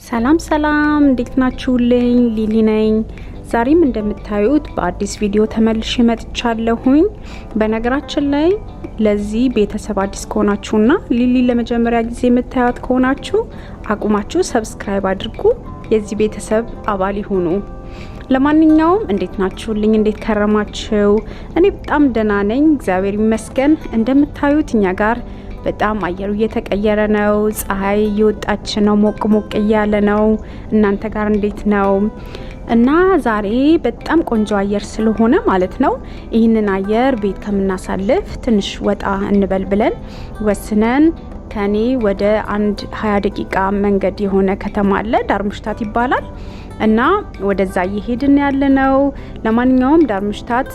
ሰላም ሰላም፣ እንዴት ናችሁልኝ? ሊሊ ነኝ። ዛሬም እንደምታዩት በአዲስ ቪዲዮ ተመልሼ መጥቻለሁኝ። በነገራችን ላይ ለዚህ ቤተሰብ አዲስ ከሆናችሁና ሊሊ ለመጀመሪያ ጊዜ የምታዩት ከሆናችሁ አቁማችሁ subscribe አድርጉ፣ የዚህ ቤተሰብ አባል ይሁኑ። ለማንኛውም እንዴት ናችሁልኝ? እንዴት ከረማችሁ? እኔ በጣም ደህና ነኝ፣ እግዚአብሔር ይመስገን። እንደምታዩት እኛ ጋር በጣም አየሩ እየተቀየረ ነው። ፀሐይ እየወጣች ነው፣ ሞቅ ሞቅ እያለ ነው። እናንተ ጋር እንዴት ነው? እና ዛሬ በጣም ቆንጆ አየር ስለሆነ ማለት ነው ይህንን አየር ቤት ከምናሳልፍ ትንሽ ወጣ እንበል ብለን ወስነን ከኔ ወደ አንድ 20 ደቂቃ መንገድ የሆነ ከተማ አለ፣ ዳርምሽታት ይባላል እና ወደዛ እየሄድን ያለ ነው። ለማንኛውም ዳርምሽታት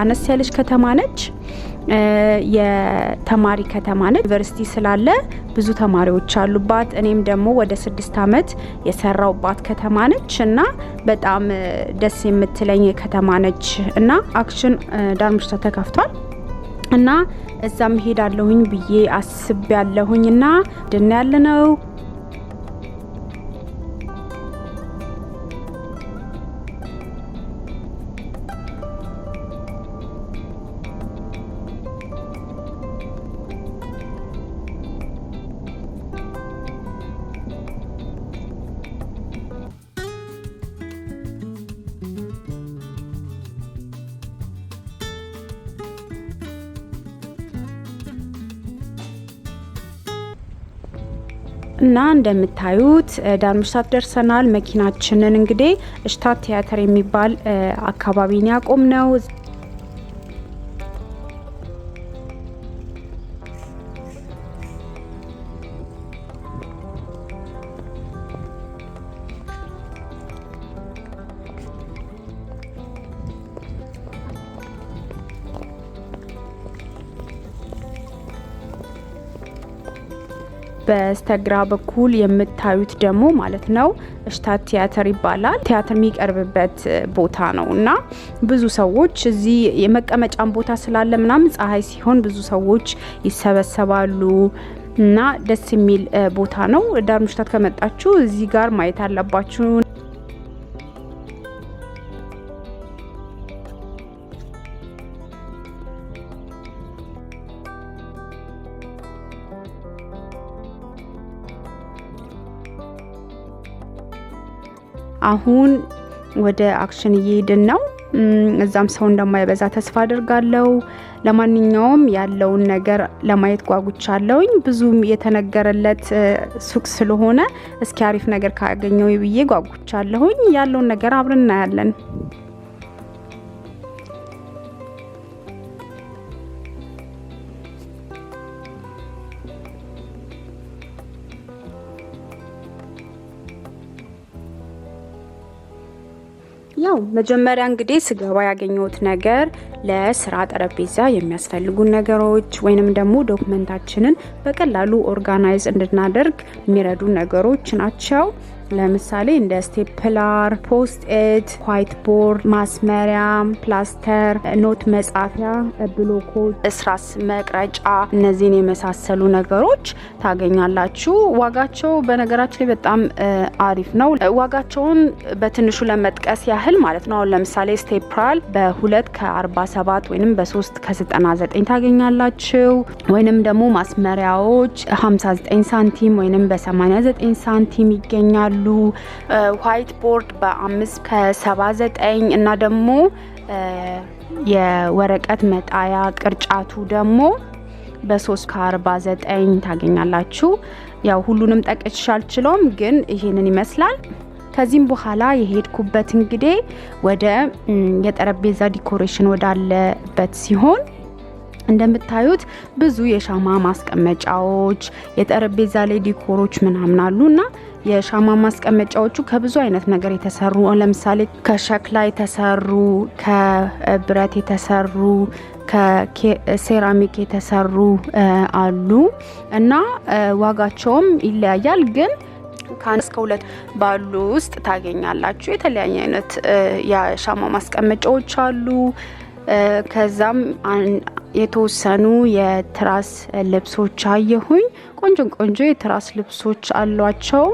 አነስ ያለች ከተማ ነች። የተማሪ ከተማ ነች። ዩኒቨርሲቲ ስላለ ብዙ ተማሪዎች አሉባት። እኔም ደግሞ ወደ 6 ዓመት የሰራውባት ከተማ ነች እና በጣም ደስ የምትለኝ ከተማ ነች እና አክሽን ዳርምሽታት ተከፍቷል እና እዛም ሄዳለሁኝ ብዬ አስቤያለሁኝ እና ድን ያለ ነው። እና እንደምታዩት ዳርምሽታት ደርሰናል። መኪናችንን እንግዲህ እሽታት ቲያትር የሚባል አካባቢን ያቆም ነው። በስተግራ በኩል የምታዩት ደግሞ ማለት ነው እሽታት ቲያትር ይባላል። ቲያትር የሚቀርብበት ቦታ ነው እና ብዙ ሰዎች እዚህ የመቀመጫን ቦታ ስላለ ምናምን ፀሐይ ሲሆን ብዙ ሰዎች ይሰበሰባሉ እና ደስ የሚል ቦታ ነው። ዳርምሽታት ከመጣችሁ እዚህ ጋር ማየት አለባችሁ። አሁን ወደ አክሽን እየሄድን ነው። እዛም ሰው እንደማይበዛ ተስፋ አድርጋለሁ። ለማንኛውም ያለውን ነገር ለማየት ጓጉቻለሁኝ። ብዙም የተነገረለት ሱቅ ስለሆነ እስኪ አሪፍ ነገር ካገኘው ብዬ ጓጉቻለሁኝ። ያለውን ነገር አብረን እናያለን። ያው መጀመሪያ እንግዲህ ስገባ ያገኘሁት ነገር ለስራ ጠረጴዛ የሚያስፈልጉ ነገሮች ወይንም ደግሞ document ኣችንን በቀላሉ organize እንድናደርግ የሚረዱ ነገሮች ናቸው። ለምሳሌ እንደ stapler፣ Post-it፣ white board፣ ማስመሪያ፣ ፕላስተር፣ note መጻፊያ፣ ብሎኮች፣ እስራስ መቅረጫ፣ እነዚህን የመሳሰሉ ነገሮች ታገኛላችሁ። ዋጋቸው በነገራችን ላይ በጣም አሪፍ ነው። ዋጋቸውን በትንሹ ለመጥቀስ ያህል ማለት ነው። አሁን ለምሳሌ stapler በ2 ከ47 ወይንም በ3 ከ99 ታገኛላችሁ። ወይንም ደግሞ ማስመሪያዎች 59 ሳንቲም ወይንም በ89 ሳንቲም ይገኛሉ። white board በ5 ከ79 እና ደግሞ የወረቀት መጣያ ቅርጫቱ ደግሞ በ3 ከ49 ታገኛላችሁ። ያው ሁሉንም ጠቅሼ አልችለውም፣ ግን ይሄንን ይመስላል። ከዚህም በኋላ የሄድኩበት እንግዲህ ወደ የጠረጴዛ decoration ወዳለበት ሲሆን እንደምታዩት ብዙ የሻማ ማስቀመጫዎች፣ የጠረጴዛ ላይ decor ኦች ምናምን አሉና የሻማ ማስቀመጫዎቹ ከብዙ አይነት ነገር የተሰሩ ለምሳሌ ከሸክላ የተሰሩ፣ ከብረት የተሰሩ፣ ከሴራሚክ የተሰሩ አሉ እና ዋጋቸውም ይለያያል፣ ግን ከአንድ እስከ ሁለት ባሉ ውስጥ ታገኛላችሁ። የተለያየ አይነት የሻማ ማስቀመጫዎች አሉ። ከዛም የተወሰኑ የትራስ ልብሶች አየሁኝ። ቆንጆ ቆንጆ የትራስ ልብሶች አሏቸው።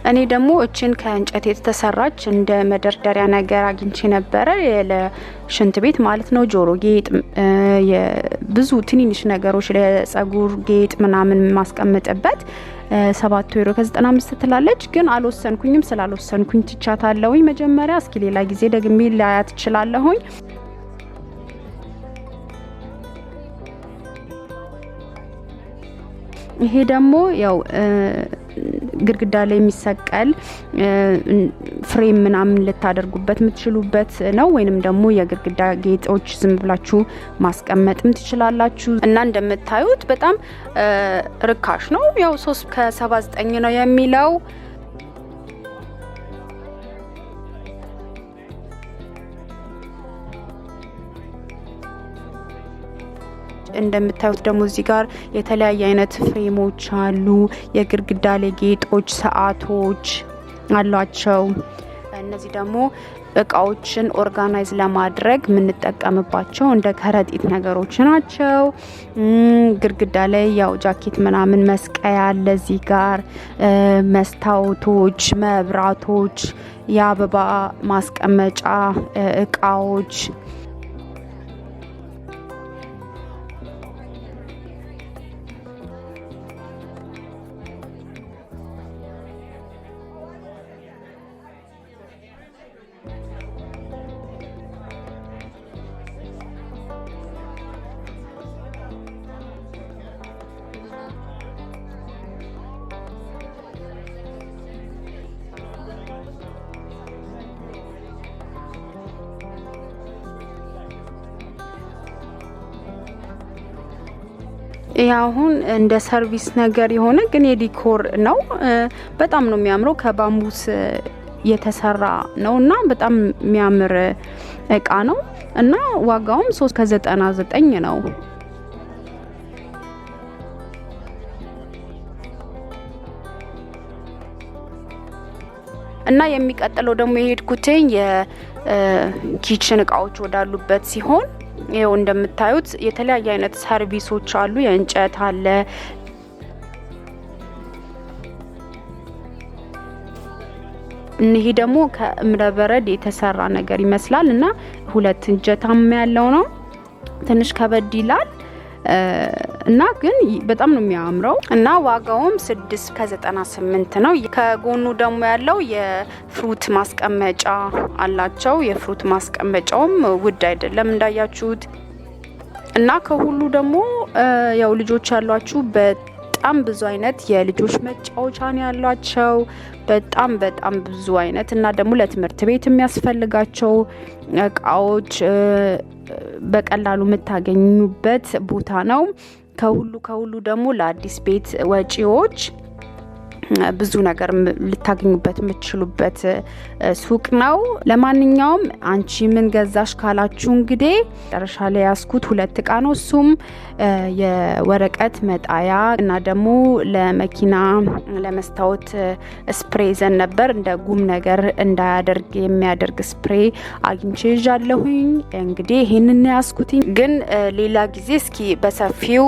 እኔ ደግሞ እችን ከእንጨት የተሰራች እንደ መደርደሪያ ነገር አግኝቼ ነበረ፣ ለሽንት ቤት ማለት ነው። ጆሮ ጌጥ፣ ብዙ ትንንሽ ነገሮች፣ ለጸጉር ጌጥ ምናምን ማስቀምጥበት 7 ዩሮ ከ95 ትላለች። ግን አልወሰንኩኝም። ስላልወሰንኩኝ ትቻታለሁኝ። መጀመሪያ እስኪ ሌላ ጊዜ ደግሜ ላያት እችላለሁኝ። ይሄ ደግሞ ያው ግድግዳ ላይ የሚሰቀል frame ምናምን ልታደርጉበት የምትችሉበት ነው። ወይንም ደግሞ የግድግዳ ጌጦች ዝም ብላችሁ ማስቀመጥም ትችላላችሁ። እና እንደምታዩት በጣም ርካሽ ነው። ያው 3 ከ79 ነው የሚለው። እንደምታዩት ደግሞ እዚህ ጋር የተለያየ አይነት frame ኦች አሉ። የግድግዳ ላይ ጌጦች፣ ሰዓቶች አሏቸው። እነዚህ ደግሞ እቃዎችን organize ለማድረግ የምንጠቀምባቸው እንደ ከረጢት ነገሮች ናቸው። ግድግዳ ላይ ያው ጃኬት ምናምን መስቀያ አለ እዚህ ጋር፣ መስታወቶች፣ መብራቶች፣ የአበባ ማስቀመጫ እቃዎች። ይህ አሁን እንደ service ነገር የሆነ ግን የ decor ነው። በጣም ነው የሚያምረው። ከ Bambus የተሰራ ነው እና በጣም የሚያምር እቃ ነው እና ዋጋውም 3 ከ99 ነው። እና የሚቀጥለው ደግሞ የሄድኩትኝ የ kitchen እቃዎች ወዳሉበት ሲሆን ይኸው እንደምታዩት የተለያየ አይነት service ኦች አሉ። የእንጨት አለ፣ ይሄ ደግሞ ከእብነበረድ የተሰራ ነገር ይመስላል እና ሁለት እንጀታም ያለው ነው። ትንሽ ከበድ ይላል እና ግን በጣም ነው የሚያምረው እና ዋጋውም 6 ከ98 ነው። ከጎኑ ደግሞ ያለው የ fruit ማስቀመጫ አላቸው። የ fruit ማስቀመጫውም ውድ አይደለም እንዳያችሁት። እና ከሁሉ ደግሞ ያው ልጆች ያሏችሁ በጣም ብዙ አይነት የልጆች መጫወቻ ነው ያሏቸው። በጣም በጣም ብዙ አይነት እና ደግሞ ለትምህርት ቤት የሚያስፈልጋቸው እቃዎች በቀላሉ የምታገኙበት ቦታ ነው። ከሁሉ ከሁሉ ደግሞ ለአዲስ ቤት ወጪዎች ብዙ ነገር ልታገኙበት የምትችሉበት ሱቅ ነው። ለማንኛውም አንቺ ምን ገዛሽ ካላችሁ እንግዲህ መጨረሻ ላይ ያስኩት ሁለት እቃ ነው። እሱም የወረቀት መጣያ እና ደግሞ ለመኪና ለመስታወት spray ይዘን ነበር። እንደ ጉም ነገር እንዳያደርግ የሚያደርግ spray አግኝቼ ይዣለሁኝ። እንግዲህ ይሄንን ያስኩትኝ ግን ሌላ ጊዜ እስኪ በሰፊው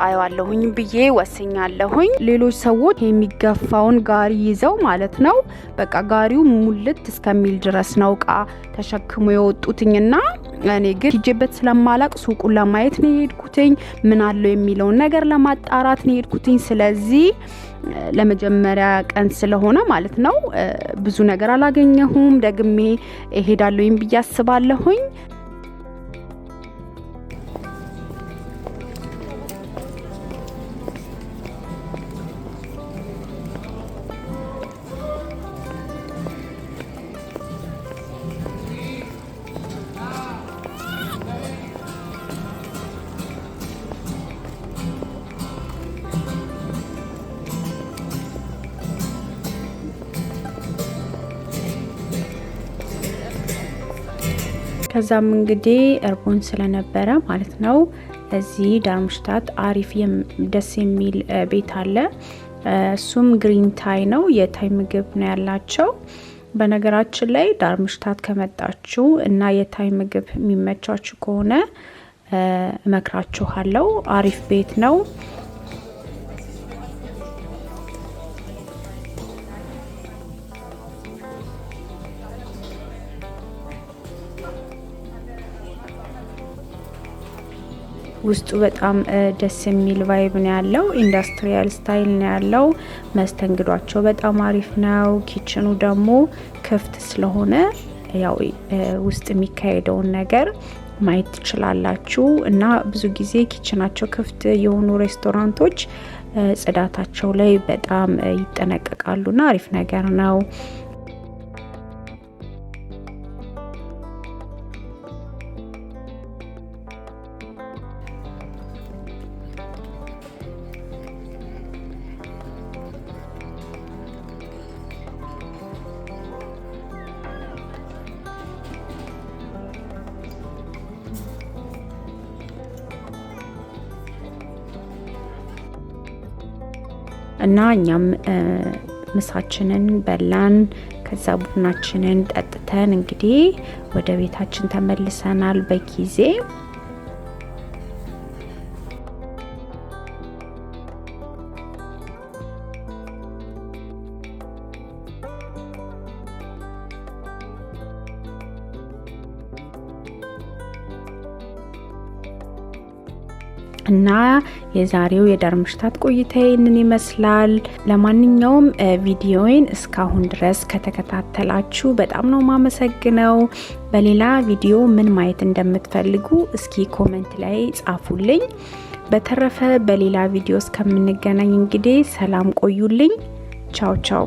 አየዋለሁኝ ብዬ ወስኛለሁኝ። ሌሎች ሰዎች የሚገፋውን ጋሪ ይዘው ማለት ነው፣ በቃ ጋሪው ሙልት እስከሚል ድረስ ነው እቃ ተሸክሞ የወጡትኝና እኔ ግን ሂጄበት ስለማላቅ ሱቁን ለማየት ነው የሄድኩትኝ። ምን አለው የሚለውን ነገር ለማጣራት ነው የሄድኩትኝ። ስለዚህ ለመጀመሪያ ቀን ስለሆነ ማለት ነው ብዙ ነገር አላገኘሁም። ደግሜ እሄዳለሁኝ ብዬ አስባለሁኝ። ከዛም እንግዲህ እርቦን ስለነበረ ማለት ነው እዚህ ዳርምሽታት አሪፍ ደስ የሚል ቤት አለ። እሱም Green Thai ነው። የታይ ምግብ ነው ያላቸው። በነገራችን ላይ ዳርምሽታት ከመጣችሁ እና የታይ ምግብ የሚመቻችሁ ከሆነ እመክራችኋለሁ። አሪፍ ቤት ነው። ውስጡ በጣም ደስ የሚል vibe ነው ያለው። Industrial style ነው ያለው። መስተንግዷቸው በጣም አሪፍ ነው። Kitchen ኑ ደግሞ ክፍት ስለሆነ ያው ውስጥ የሚካሄደውን ነገር ማየት ትችላላችሁ። እና ብዙ ጊዜ kitchen ናቸው ክፍት የሆኑ ሬስቶራንቶች ጽዳታቸው ላይ በጣም ይጠነቀቃሉና አሪፍ ነገር ነው። እና እኛም ምሳችንን በላን። ከዛ ቡናችንን ጠጥተን እንግዲህ ወደ ቤታችን ተመልሰናል በጊዜ። እና የዛሬው የዳርምሽታት ቆይታ ይህንን ይመስላል። ለማንኛውም ቪዲዮዬን እስካሁን ድረስ ከተከታተላችሁ በጣም ነው ማመሰግነው። በሌላ ቪዲዮ ምን ማየት እንደምትፈልጉ እስኪ comment ላይ ጻፉልኝ። በተረፈ በሌላ ቪዲዮ እስከምንገናኝ እንግዲህ ሰላም ቆዩልኝ። ቻው ቻው።